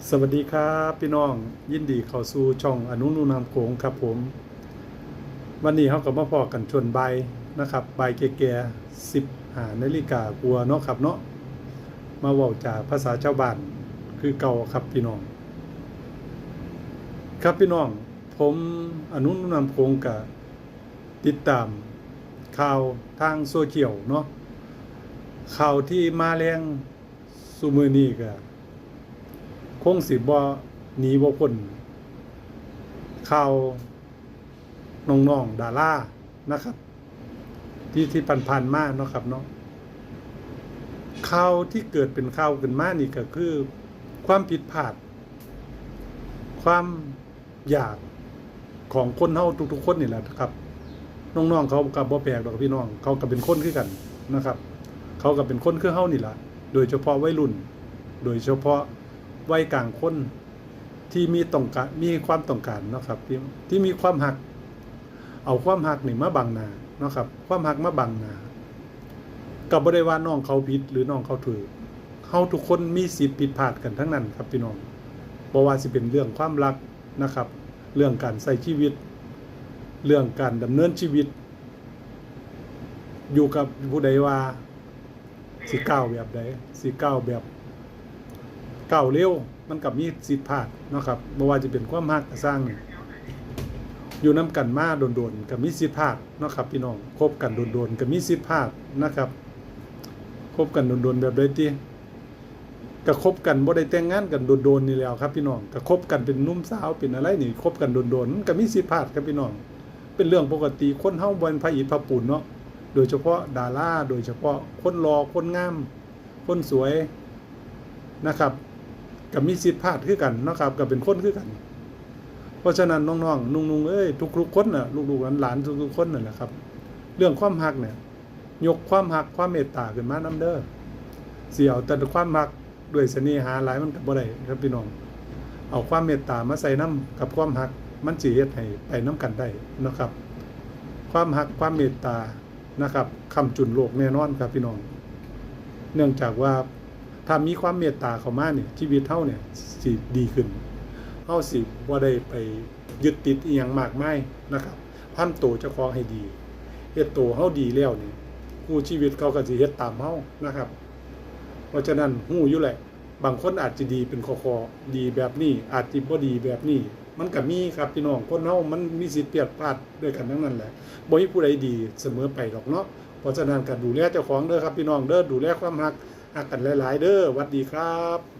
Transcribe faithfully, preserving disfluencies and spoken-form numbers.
สวัสดีครับพี่น้อง ยินดีเข้าสู่ช่องอนุนุนำโขงครับผม วันนี้เราก็มาพ้อกันช่วงบ่ายนะครับ บ่ายแก่ๆ สิบห้านาฬิกากว่าเนาะครับเนาะ มาเว้าจาภาษาชาวบ้านคือเก่าครับพี่น้อง ครับพี่น้อง ผมอนุนุนำโขงก็ติดตามข่าวทางโซเชียลเนาะ ข่าวที่มาแรงซุมื้อนี้ก็คงสิบ่หนีบ่พ้นข่าวน้องๆดารานะครับ ที่ที่ผ่านๆมาเนาะครับเนาะ ข่าวที่เกิดเป็นข่าวขึ้นมานี่ก็คือความผิดพลาด ความอยากของคนเฮาทุกๆคนนี่แหละครับ น้องๆเขาก็บ่แปลกดอกพี่น้อง เขาก็เป็นคนคือกันนะครับ เขาก็เป็นคนคือเฮานี่แหละ โดยเฉพาะวัยรุ่น โดยเฉพาะวัยกลางคนที่มีต้องการ มีความต้องการเนาะครับ ที่ ที่มีความฮัก เอาความฮักนี่มาบังหน้าเนาะครับ ความฮักมาบังหน้า ก็บ่ได้ว่าน้องเขาผิดหรือน้องเขาถูก เฮาทุกคนมีสิทธิ์ผิดพลาดกันทั้งนั้นครับพี่น้อง บ่ว่าสิเป็นเรื่องความรักนะครับ เรื่องการใช้ชีวิต เรื่องการดำเนินชีวิต อยู่กับผู้ใดว่าสิก้าวแบบใด สิก้าวแบบก้าวเร็ว มันก็มีสิทธิ์พลาดเนาะครับ บ่ว่าจะเป็นความฮักก็ซ่างนี่ อยู่นำกันมาโดนๆก็มีสิทธิ์พลาดเนาะครับพี่น้อง คบกันโดนๆก็มีสิทธิ์พลาดนะครับ คบกันโดนๆแบบใดติ ก็คบกันบ่ได้แต่งงานกันโดนๆนี่แหล้วครับพี่น้อง ก็คบกันเป็นหนุ่มสาวเป็นอะไรนี่ คบกันโดนๆมันก็มีสิทธิ์พลาดครับพี่น้อง เป็นเรื่องปกติ คนเฮาบ่แม่นพระอิฐพระปูนเนาะ โดยเฉพาะดารา โดยเฉพาะคนหล่อคนงาม คนสวยนะครับ ก็มีสิทธิ์พลาดคือกันเนาะครับ ก็เป็นคนคือกัน เพราะฉะนั้นน้องๆนุ่งๆเอ้ย ทุกๆคนน่ะ ลูกๆหลานๆทุกๆคนนั่นแหละครับ เรื่องความฮักเนี่ย ยกความฮักความเมตตาขึ้นมานำเด้อ สิเอาแต่ความฮักด้วยเสน่หาหลายมันก็บ่ได้ครับพี่น้อง เอาความเมตตามาใส่นำกับความฮัก มันสิเฮ็ดให้ไปนำกันได้เนาะครับ ความฮักความเมตตานะครับ ค้ำจุนโลกแน่นอนครับพี่น้อง เนื่องจากว่าถ้ามีความเมตตาเข้ามาเนี่ย ชีวิตเฮาเนี่ยสิดีขึ้น เฮาสิบ่ได้ไปยึดติดอิหยังมากมายนะครับ ทำตัวเจ้าของให้ดี เฮ็ดตัวเฮาดีแล้วนี่ คู่ชีวิตเขาก็สิเฮ็ดตามเฮานะครับ เพราะฉะนั้นฮู้อยู่แหละ บางคนอาจจะดีเป็นข้อๆ ดีแบบนี้ อาจจะบ่ดีแบบนี้ มันก็มีครับพี่น้อง คนเฮามันมีสิทธิ์ผิดพลาดด้วยกันทั้งนั้นแหละ บ่มีผู้ใดดีเสมอไปดอกเนาะ เพราะฉะนั้นก็ดูแลเจ้าของเด้อครับพี่น้องเด้อ ดูแลความฮัก ฮักกันหลายๆเด้อ หวัดดีครับ